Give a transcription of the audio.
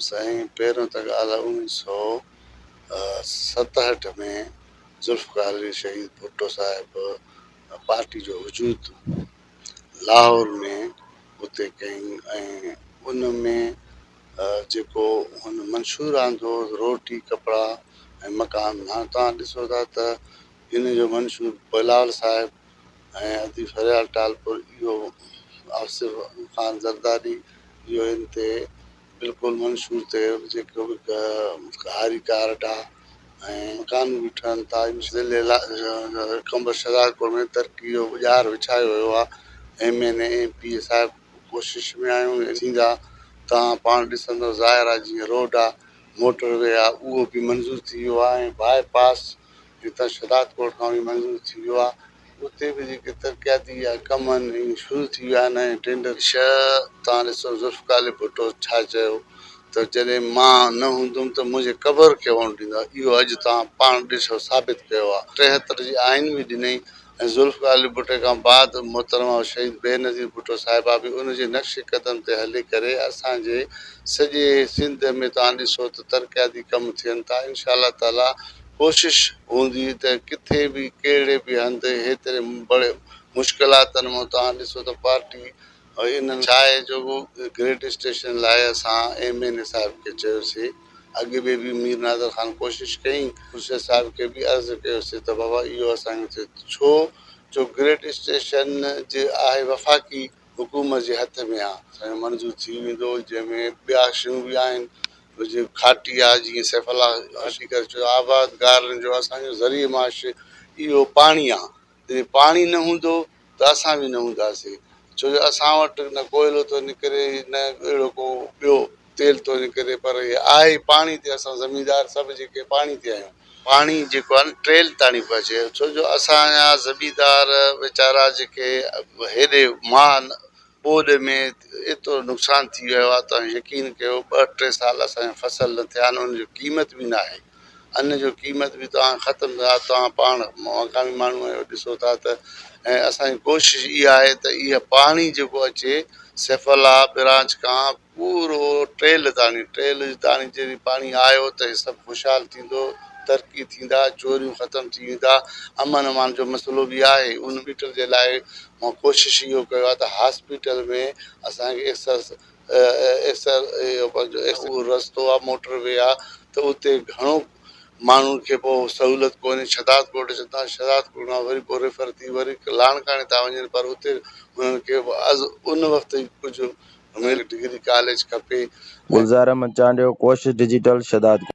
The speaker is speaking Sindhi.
سائين پهريون ته ڳالهه 1967 ۾ ذوالفقار علي شهيد ڀٽو صاحب پارٽي جو وجود لاهور ۾ اتي ڪيائين ۽ ان ۾ جيڪو هن منشور آندو روٽي ڪپڙا ۽ مڪان هاڻ توهان ڏسو ٿا ته ان جو منشور بلاول صاحب ۽ ادي فريال ٽالپر اهو آصف خان زرداري اهو ان تي بلڪل منشور تي جيڪو به هاري ڪارڊ آ ۽ مڪان به ٺهن ٿا. ضلعي قمبر شهدادپور ۾ ترقي جو ڄار وڇايو ويو آ M N A M P A صاحب ڪوشش ۾ آهيون ٿيندا توهان پاڻ ڏسندو ظاهر آ جيئن روڊ آ موٽر وي آ اهو به منظور ٿي ويو آ ۽ باء پاس هتان شھدادڪوٽ کان به منظور ٿي ويو آهي اتي به جيڪي ترقياتي جا ڪم آهن اهي شروع ٿي ويا آهن ۽ ٽينڊر شھه تان ڏسو ذوالفقار علي ڀٽو ڇا چيو ته جڏهن مان نه هوندم ته منهنجي قبر کي وڻ ڏيندا اهو اڄ توهان پاڻ ڏسو ثابت ڪيو آهي 73 جي آئين به ڏنئي ۽ ذوالفقار علي ڀٽي کان بعد محترمه شهيد بينظير ڀٽو صاحبه به ان جي نقش قدم تي هلي ڪري اسان جي سڄي سنڌ ۾ توهان ڏسو ته ترقياتي ڪم ٿين ٿا انشاء الله تعالي ڪوشش هوندي ته ڪٿي به ڪهڙي به هنڌ هيتري بڙي مشڪلاتن مان توهان ڏسو ته پارٽي انهن ڇا آهي جو گريڊ اسٽيشن لاء اسان ايم اين اي صاحب کي چيوسي اڳ ۾ به مير نادر خان ڪوشش ڪئي مرشد صاحب کي به عرض ڪيوسي ته بابا اهو اسان کي ٿئي ڇو جو گريڊ اسٽيشن جي آهي وفاقي حڪومت جي هٿ ۾ آ اسان جو منظور ٿي ويندو جنهن ۾ ٻيا شيون به آهن جي کاٽي آ جيئن سيف الله کاٽي ڪري چيو آبادگارن جو اسان جو ذريعي معاش اهو پاڻي آ جڏهن پاڻي نه هوندو ته اسان به نه هونداسين ڇو جو اسان وٽ نه ڪوئلو ٿو نڪري نه اهڙو ڪو ٻيو تيل ٿو نڪري پر هي آهي پاڻي تي اسان زميندار سڀ جيڪي پاڻي تي آهيون. پاڻي جيڪو آهي نه ٽريل تاڻي پهچي ڇو جو اسان جا زميندار ويچارا جيڪي هيڏي مان ٻوڏ ۾ ايترو نقصان ٿي ويو آهي توهان يقين ڪيو ٻه ٽي سال اسان جا فصل نه ٿيا آهن ان جو قيمت به نه آهي ان جو قيمت به توهان ختم ٿيا توهان پاڻ مقامي ماڻهو آهيو ڏسو ٿا ته ۽ اسان جي ڪوشش اها آهي ته اها پاڻي جيڪو اچي سيف الله برانچ کان پورو ٽيل تاڻي ٽيل تاڻي جڏهن پاڻي آيو ته هي سڀ خوشحال ٿيندو ترقي ٿيندا چوريون ختم ٿي ويندا امن امان جو مسئلو به آهي ان هاسپيٽل جي لاء مان ڪوشش اهو ڪيو آهي ته هاسپيٽل ۾ اسان کي ايڪسر ايڪسر اهو پنهنجو اهو رستو آهي موٽر وي آهي ته اتي گهڻو ماڻهن کي پوء سهولت ڪونهي شھداد ڪوٽ اچن ٿا شھداد ڪوٽ کان وري پوء ريفر ٿي وري لاڙڪاڻي ٿا وڃن پر اتي انهن کي ان وقت ڪجهه ڊگري ڪاليج کپي. گلزار احمد چانڊيو، ڪوشش ڊجيٽل، شھدادڪوٽ.